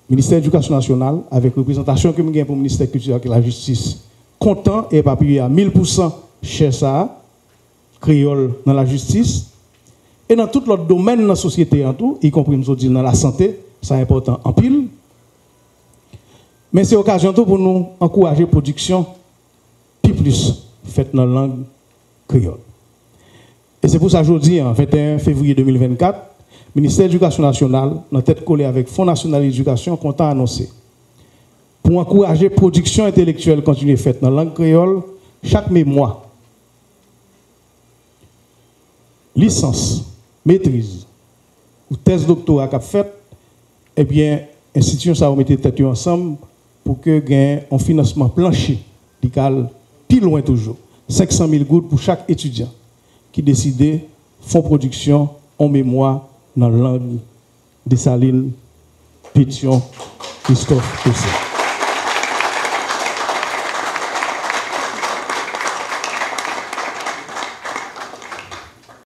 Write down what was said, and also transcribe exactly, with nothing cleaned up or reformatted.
Ministè Edikasyon Nasyonal, avèk reprezantasyon ke m gen pou Ministè Kilti ak Lajistis, kontan e epapiye a mil pousan chè sa a, kreyòl nan lajistis. E nan tout lòt domèn nan sosyete an tou, ikonpri m sot di nan lasante, sa enpòtan anpil. Men se okazyon tou pou nou ankouraje pwodiksyon pi plis fèt nan lang kreyòl. E se pou sa jodi a, venteyen fevriye de mil vennkat, Ministè Edikasyon Nasyonal, nan tèt kole avèk Fon Nasyonal Edikasyon, kontan anonse, pou ankouraje pwodiksyon entelektyèl kontinye fèt nan lang kreyòl, chak memwa, lisans, metriz ou tèz doktora k ap fèt, ebyen, enstitisyon sa yo mete tèt yo ansanm pou ke gen yon finansman planche, li ka al pi lwen toujou, senk san mil goud pou chak etidyan ki deside fè yon pwodiksyon, yon memwa nan lang Desalin, Petyon, Kristòf, Pèsè.